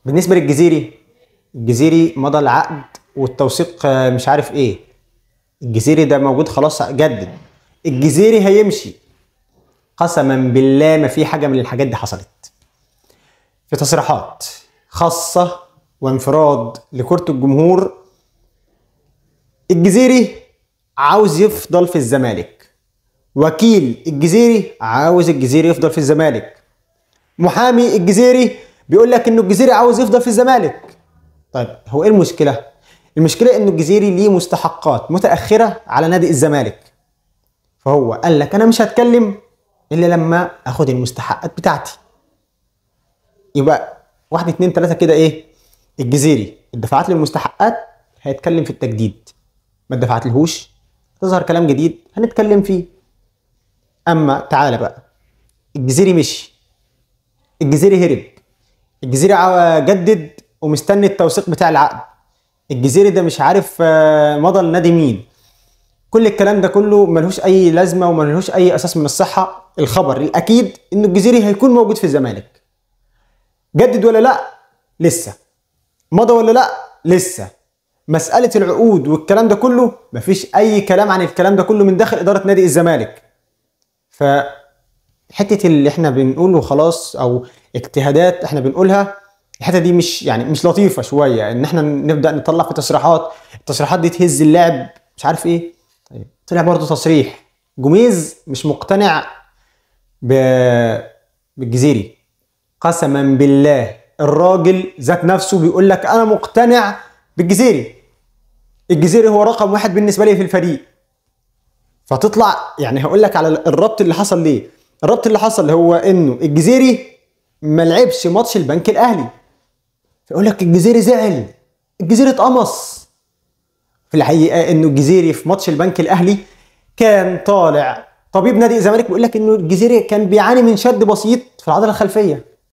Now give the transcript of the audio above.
بالنسبة للجزيري، الجزيري مضى العقد والتوثيق مش عارف ايه، الجزيري ده موجود خلاص، جدد، الجزيري هيمشي. قسما بالله ما في حاجة من الحاجات دي حصلت. في تصريحات خاصة وانفراد لكرة الجمهور، الجزيري عاوز يفضل في الزمالك، وكيل الجزيري عاوز الجزيري يفضل في الزمالك، محامي الجزيري بيقول لك انه الجزيري عاوز يفضل في الزمالك. طيب هو ايه المشكلة؟ المشكلة انه الجزيري ليه مستحقات متأخرة على نادي الزمالك، فهو قال لك انا مش هتكلم الا لما اخد المستحقات بتاعتي. يبقى 1 2 3 كده ايه؟ الجزيري اتدفعت له المستحقات هيتكلم في التجديد، ما اتدفعتلهوش تظهر كلام جديد هنتكلم فيه. اما تعالى بقى، الجزيري مشي، الجزيري هرب، الجزيري جدد ومستني التوثيق بتاع العقد، الجزيري ده مش عارف مضى لنادي مين. كل الكلام ده كله ملهوش اي لازمه وملهوش اي اساس من الصحة. الخبر الاكيد ان الجزيري هيكون موجود في الزمالك. جدد ولا لا؟ لسه. مضى ولا لا؟ لسه. مسالة العقود والكلام ده كله مفيش اي كلام عن الكلام ده كله من داخل ادارة نادي الزمالك. ف حتة اللي احنا بنقوله خلاص او اجتهادات احنا بنقولها، الحتة دي مش يعني مش لطيفة شوية ان احنا نبدا نطلع في تصريحات، التصريحات دي تهز اللاعب مش عارف ايه. طيب طلع برضه تصريح جوميز مش مقتنع بالجزيري. قسما بالله الراجل ذات نفسه بيقول لك انا مقتنع بالجزيري، الجزيري هو رقم 1 بالنسبة لي في الفريق. فتطلع يعني هقول لك على الربط اللي حصل ليه. الربط اللي حصل هو انه الجزيري ما لعبش ماتش البنك الاهلي، فيقول لك الجزيري زعل، الجزيري اتقمص. في الحقيقة انه الجزيري في ماتش البنك الاهلي كان طالع طبيب نادي الزمالك بيقول لك انه الجزيري كان بيعاني من شد بسيط في العضلة الخلفية.